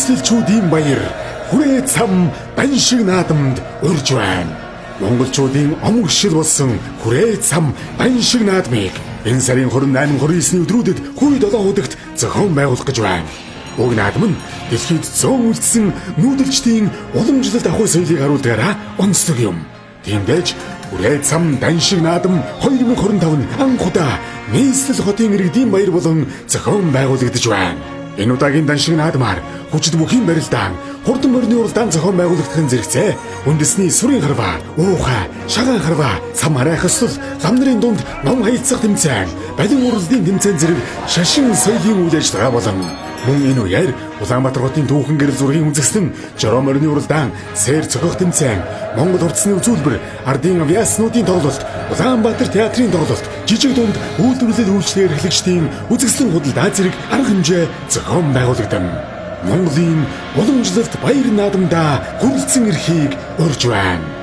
Нийслэлчүүдийн баяр хүрээ цам даншиг наадамд урьж байна. Монголчуудын омгшил болсон хүрээ цам даншиг наадмыг энэ сарын 28 29-ний өдрүүдэд хүй 7 худагт зохион байгуулах гэж байна. Уг наадам нь дэлхийд зөөн үлдсэн нүүдэлчдийн уламжлалт ахуй соёлыг харуулдгаараа онцлог юм. Тиймдээж хүрээ цам даншиг наадам 2025 нь анх удаа нийслэл хотын иргэдийн баяр болон зохион байгуулагдаж байна. Энэ удаагийн даншиг наадмаар хүчит бүхийн барилдаан, хурдан морины уралдаан зохион байгуулагдахын зэрэгцээ үндэсний сүрийн харваа, уухай, шагаан харваа, цам харайх ёслол, лам нарын дунд ном хаялцах тэмцээн, балин уралдын тэмцээн зэрэг шашин соёлын үйл ажиллагаа болон мөн энэ үеэр Улаанбаатар хотын түүхэн гэрэл зургийн үзэсгэлэн, жороо морины уралдаан, сэр цохих тэмцээн, Монгол хурцны үзүүлбэр, ардын авиаснуудын тоглолт, Улаанбаатар театрын тоглолт, жижиг дунд үйлдвэрлэл үйлчлэг эрхлэгчдийн үзэсгэлэн худалдаа зэрэг арга хэмжээ зохион байгуулагдана. Монголын уламжлалт баяр наадамдаа хүрэлцэн ирэхийг урьж байна.